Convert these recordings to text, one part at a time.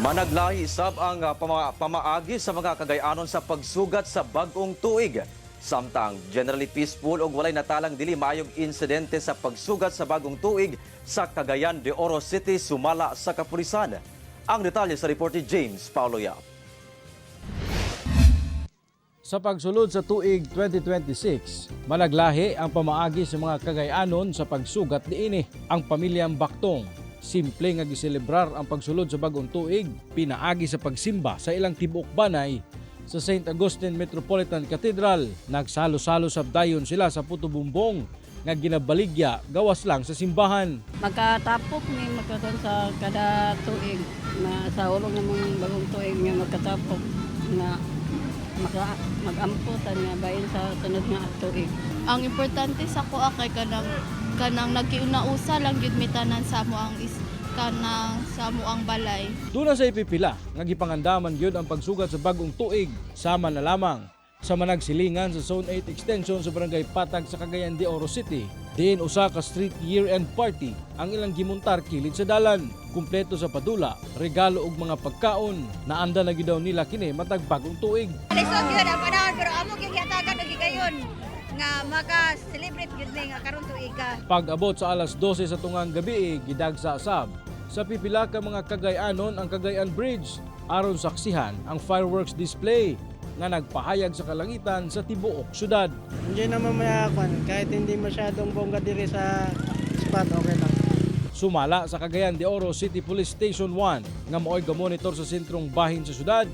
Managlahi sab ang pamaagi sa mga Kagayanon sa pagsugat sa bagong tuig. Samtang generally peaceful ug walay natalang dili maayong insidente sa pagsugat sa bagong tuig sa Cagayan de Oro City, sumala sa kapulisan. Ang detalye sa report ni James Paulo Yap. Sa pagsulod sa tuig 2026, managlahi ang pamaagi sa mga Kagayanon sa pagsugat niini. Ang pamilyang Baktong, simple nga giselebrar ang pagsulod sa bagong tuig, pinaagi sa pagsimba sa ilang tibuok banay sa St. Augustine Metropolitan Cathedral. Nagsalo-salo sa dayon sila sa puto bumbong nga ginabaligya gawas lang sa simbahan. Magkatapok ni magkaton sa kada tuig na sa hulog ng mga bagong tuig nga magkatapok nga magamputan nga bahin sa sunod nga tuig. Ang importante sa ko kay kanang nagkiunausa lang gyud mi tanan sa amo ang is kanang sa amo ang balay. Doon na sa ipipila nga gipangandaman gyud ang pagsugat sa bagong tuig, sama na lamang sa managsilingan sa Zone 8 extension sa Barangay Patag sa Cagayan de Oro City. Diin usa ka street year-end party ang ilang gimuntar kilid sa dalan. Kumpleto sa padula, regalo ug mga pagkaon. Naanda na gyud daw nila kini matag bagong tuig. Lisod gyud ang panahon pero amo gyud gihatagan og higayon nga maka-celebrate gyud mi nga karon tuiga. Pag-abot sa alas 12 sa tungang gabi, gidagsa sab sa pipila ka mga Kagayanon ang Cagayan Bridge aron saksihan ang fireworks display nga nagpahayag sa kalangitan sa tibuok syudad. Enjoy naman maya kwan, kahit hindi masyadong bongga diri sa spot, okay lang. Sumala sa Cagayan de Oro City Police Station 1 nga maoy gamonitor sa sentrong bahin sa syudad,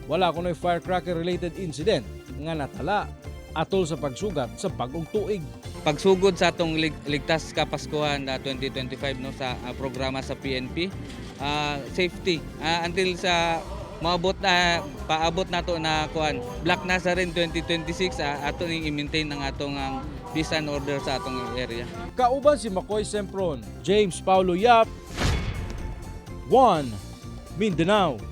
wala kunoy firecracker related incident nga natala atol sa pagsugat sa bagong tuig. Pagsugod sa atong Ligtas Kapaskuhan na 2025, no, sa programa sa PNP, safety until sa maabot na paabot nato na kuan Black Nazarene 2026, ato ning i-maintain ang atong ang peace and order sa atong area. Kauban si Makoy Sempron, James Paulo Yap, 1 Mindanao.